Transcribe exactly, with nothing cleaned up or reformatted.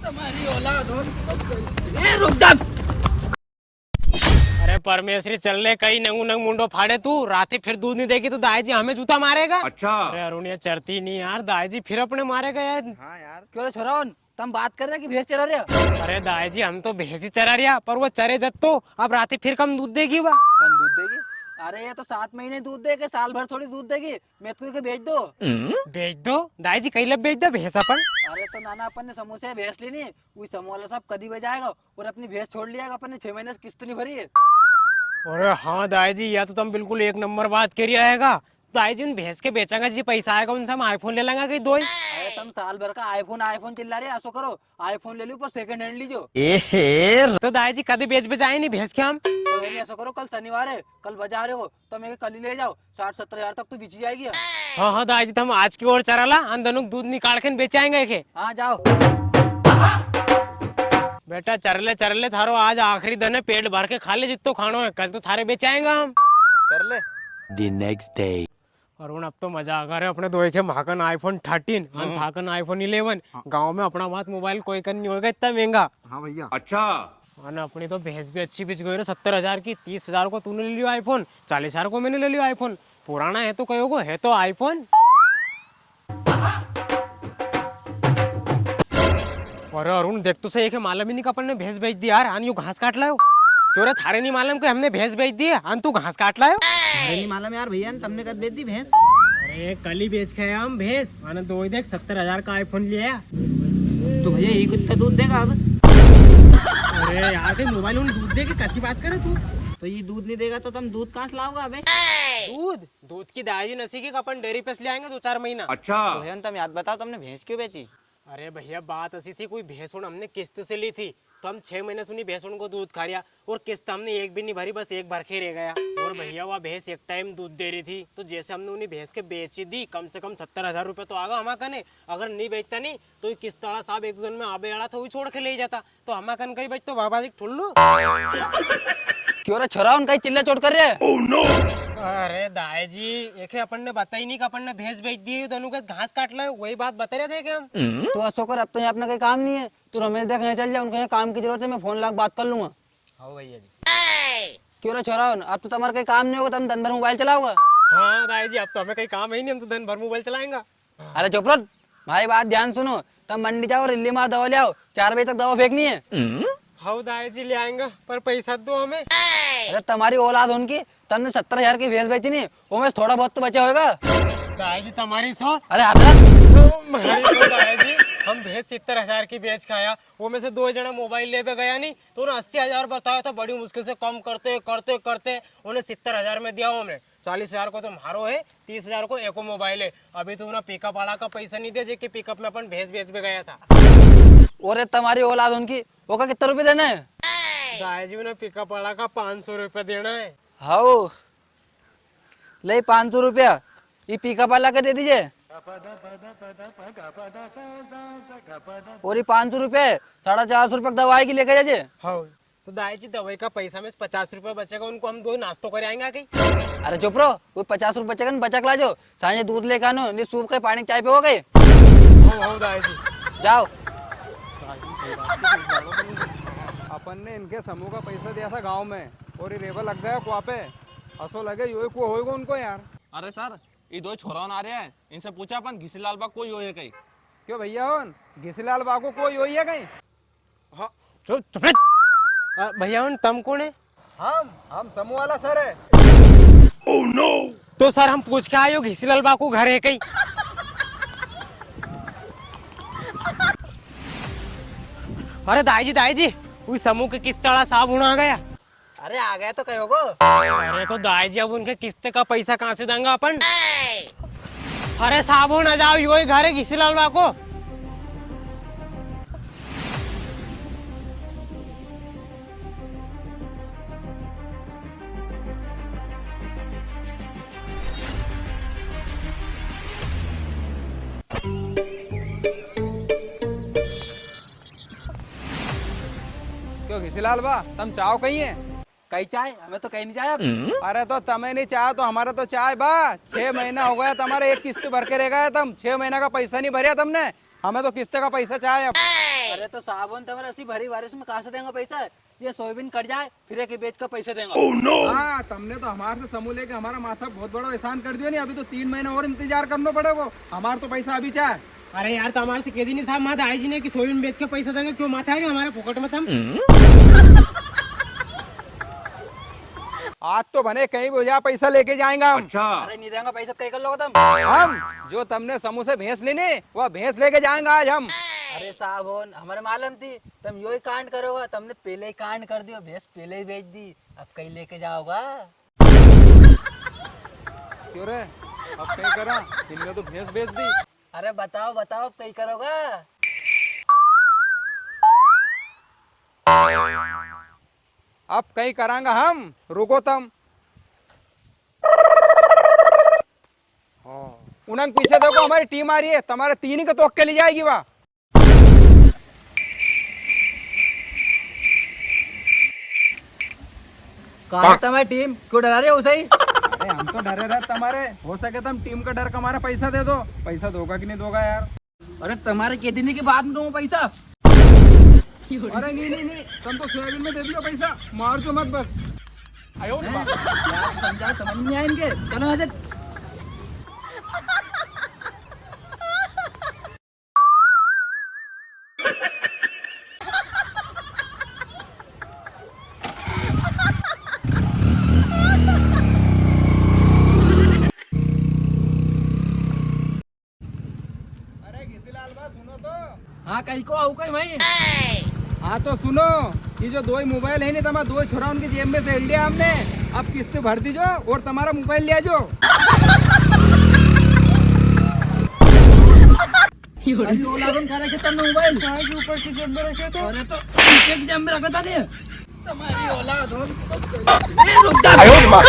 तुम्हारी औलाद हो तो, ए, रुक जा। अरे परमेश्वरी, चल ले, कई नंगू नंग मुंडो फाड़े तू। राते फिर दूध नी देगी तो दाई जी हमें जूता मारेगा। अच्छा। अरे अरुण, ये चरती नी यार, दाई जी फिर अपने मारेगा यार। हाँ यार। क्यों रे छोरावन, तम बात कर रहे कि भैंस चरा रहे? अरे दाई जी, हम तो भैंस ही चरा रहा, पर वो चरे जद तो, अब राते फिर कम दूध देगी वा। कम दूध देगी? अरे ये तो सात महीने दूध देगी, साल भर थोड़ी दूध देगी। मैं तो के बेच दो। बेच दो? दाई जी, कई लब बेच दो भैंस अपन? अरे तो नाना, अपन ने समूह से भैंस ली नी, वही समूह वाला साहब कदी बजाएगा और अपनी भैंस छोड़ लियागा, अपन ने छह महीने से किस्त नी भरी है। अरे हाँ दाई जी, या तो तम बिल्कुल एक नंबर बात करी आएगा। दाई जी, उन भैंस के बेचांगा जी, पैसा आएगा, उनसे हम iPhone ले लेंगा कई दोई। अरे तम साल भर का iPhone, iPhone चिल्ला रहे, असो करो, iPhone ले लो पर second hand लीजो। एहे। तो दाई जी, कदी बेच बचाए नी भैंस के हम? तो नहीं, असो करो, कल शनिवार है, कल बाजार है वो, तम एके कल ही ले जाओ, साठ सत्तर हजार तक तो बिची जाएगी। हाँ, हाँ, दाई जी, तो हम आज की ओर चराला, अन दनुक दूध निकाल के बेचाएंगा एके। हाँ, जाओ। बेटा, चरले, चरले, थारो आज आखिरी दिन है, पेट भर के खा ले जित्तो खानो है, कल तो थारे बेचाएंगा हम। कर ले। The next day. अरुण, अब तो मजा आ गया रे, अपने दोई के, म्हाकन iPhone thirteen, अन हाँ। थाकन iPhone eleven। हाँ। गांव में अपना बात मोबाइल कोई कन नी होएगा इतना महंगा। हाँ भैया। अच्छा। अन अपनी तो भैंस भी अच्छी बिच गई रे, सत्तर हजार की, तीस हजार को तूने ले लियो iPhone, चालीस हजार को मैंने ले लियो iPhone। पुराना है तो कहोगो, है तो iPhone। अरे अरुण, देख तो सही, एके मालम ही नी कि अपन ने भैंस बेच दी यार, अन यो घास काट लायो। क्यों रे, थारे नी मालम कि हमने भैंस बेच दी है, अन तू घास काट लायो? अरे नी मालम यार भैया, तमने कद बेच दी भैंस? अरे कल ही बेच के आया हम भैंस, अन दोई देख सत्तर हजार का iPhone लिया। तो भैया ये कितना दूध देगा अब? अरे यार, के मोबाइल उन दूध दे के कैसी बात करे तू? तो ये दूध नी देगा तो तम दूध कहाँ से लाओगा अबे? दूध? दूध की दाई जी नसी की अपन डेयरी पे से ले आएंगे दो चार महीना। अच्छा। तो भैया तम याद बताओ, तमने भैंस क्यों बेची? अरे भैया, बात असी थी, कोई भैंस हुण हमने किस्त से ली थी, तो हम छह महीने से उन्हीं भैंस हुण को दूध खा रिया, और किस्त हमने एक भी नी भरी, बस एक भर के रह गया। और भैया, वा भैंस एक टाइम दूध दे री थी, तो जैसे हमने उन्हीं भैंस के बेची दी, कम से कम सत्तर हजार रुपया तो आगा हमारा कने। अगर नी बेचता नी, तो ये किस्त वाला साहब एक दो दिन में आबे वाला था, वही छोड़ के ले जाता। तो हमा कन कई बचतो बाबा जी ठुल्लू। क्यों रे छोरा, उन कई चिल्ला चोट कर रहे? Oh no! अरे दाई जी, एके अपन ने बताई नी कि अपन ने भैंस बेच दी है, तो अनुके घास काट लायो, वही बात बता रहे थे कि हम। तू असो कर, अब तो यहाँ अपना कोई काम नी है, तू रमेश दा के यहाँ चल जा, उनको यहाँ काम की जरूरत है, मैं फोन लगा के बात कर लूंगा। हाँ भैया जी। क्यों रे छोरा, अब तो तमारा कोई काम नी होगा, तम दिन भर मोबाइल चलाओगा। हाँ दाई जी, अब तो हमें कोई काम है ही नी, हम तो दिन भर मोबाइल चलाएंगा। अरे चुप रहो, भाई बात ध्यान सुनो, तम मंडी जाओ, रिल्ली मार दवा ले आओ, चार बजे तक दवा फेंकनी है। हाउ दाई जी ले आएंगा, पर पैसा दो हमें। अरे तमारी औलाद होन की, तमने सत्तर हजार की भैंस बेची नी, वो में से थोड़ा बहुत तो बचा होगा। दाई जी तमारी सो। अरे हाथ रख। ओ मारी तो दाई जी, हम भैंस सत्तर हजार की बेच के आया, वो में से दो जना मोबाइल लेबे गया नी, तो उन्हें अस्सी हजार बताया था, बड़ी मुश्किल से कम करते करते करते उन्हें सत्तर हजार में दिया वो हमने। चालीस हजार को तो म्हारो है, तीस हजार को एको मोबाइल है। अभी तो उन्हें पिकअप वाला का पैसा नी दिया, जेके पिकअप में अपन भैंस बेचबे गया था। ओरे तमारी औलाद होन की, ओका कितना रुपया देना है? दाई जी, उन्हें पिकअप वाला का पाँच सौ रुपया देना है। हाउ, ले पाँच सौ रुपया, ये पिकअप वाला का दे दीजिए। और ये पाँच सौ रुपया, साढ़े चार सौ रुपया की दवाई की लेके जाजे। हाँ। तो दाई जी, दवाई का पैसा में से पचास रुपया बचेगा, उनको हम दो नाश्तो कर आएंगे आके। अरे चुप रहो, वो पचास रुपया बचेगा ना, बचा के लाजो। सांझे दूध लेके आनो, नी सूप के पानी चाय पियोगे। हो, हो दाई जी। जाओ। अपन ने इनके समूह का पैसा दिया था गांव में, और ये रेवा लग गया कुआ पे। असो लगे यो ही कुआ होएगा उनको यार। अरे सर, ये दो छोरा आ रहे हैं, इनसे पूछा अपन घिसीलाल बा को यो है कई। क्यों भैया होन, घिसीलाल बा को कोई यो है कई? हाँ। चुप, चुप रह। अ, भैया, उन तम कौन है? हम, हम समूह वाला सर है। तो सर, हम पूछ के आयो घिसीलाल बा को घर है कई? अरे दाई जी, दाई जी, वही समूह के किस्त वाला साहब हुण आ गया। अरे आ गया तो कहोगो। अरे तो दाई जी, अब उनके किस्त का पैसा कहाँ से देंगा अपन? अरे साहब हुण आ जाओ, यो ही घर है घिसीलाल बा को। क्यों घिसीलाल बा, तम चाहो कई है? कई चाय? हमें तो कई नी चाय अब। अरे तो तमे नी चाय तो हमारे तो चाय बा। छह महीना हो गया तमारे एक किस्त भर के रह गया तम। छह महीना का पैसा नी भरया तमने। हमें तो किस्त का पैसा चाय अब। अरे तो साहब होन, तमारे असी भरी बारिश में कहाँ से देंगा पैसा? ये सोयाबीन कट जाए, फिर एक बेच का पैसा देंगा। हाँ, तमने तो हमारे से समूह लेके हमारा माथा बहुत बड़ो एहसान कर दियो नी। अभी तो तीन महीना और इंतजार करनो पड़ेगो। हमारा तो पैसा अभी चाहे। अरे यार, तमारे से कह दी नी साहब, माथा आई जी ने कि सोयाबीन बेच के पैसा देंगा, क्यों माथा आई हमारे फोकट में तम? आज तो भने कहीं भी हो जा, पैसा लेके जाएंगा हम। अच्छा। अरे नी देंगा पैसा, कई कर लोगा तम? हम जो तमने समूह से भैंस ली नी, वो भैंस लेके जाएंगा आज हम। अरे साहब होन, हमारे मालूम थी तम यो ही कांड करोगा, तमने पहले ही कांड कर दियो, भैंस पहले ही बेच दी, अब कई लेके जाओगा? क्यों रे, अब कई करा? इनने तो भैंस बेच दी। अरे बताओ, बताओ, अब कई करोगा? अब कई करांगा हम, रुको तम। हाँ। उन्हें पीछे देखो, हमारी टीम आ रही है, तमारे तीन के तोक के ले जाएगी वा। कहाँ है तमारी टीम? क्यों डरा रहे हो उसे ही? अरे हम तो डरे रहे तमारे, हो सके तो हम टीम का डर का मारे पैसा दे दो। पैसा दोगा कि नी दोगा यार? अरे तमारे कह दी नी कि बाद में दूंगा पैसा। अरे नी, नी, नी, तम तो सोयाबीन में दे दियो पैसा, मार जो मत बस। आयो रे हैं? बाप। यार, समझा, समझ में नी आया इनके। चलो यहाँ से। अरे घिसीलाल बा, सुनो तो। हाँ, कई को आऊ कई भाई? हाँ तो सुनो, ये जो दो ही मोबाइल है नी, तमारा दो ही छोरा उनकी जेब में से हेड़ लिया हमने। अब किस्त भर दीजो और तमारा मोबाइल ले आजो। अरे औलाद होन, खा रखे तमने मोबाइल। कहाँ के ऊपर की जेब में रखे थे? अरे तो पीछे की जेब में रखा था नी। तमारी औलाद होन। ए, रुक जा। आयो रे माँ।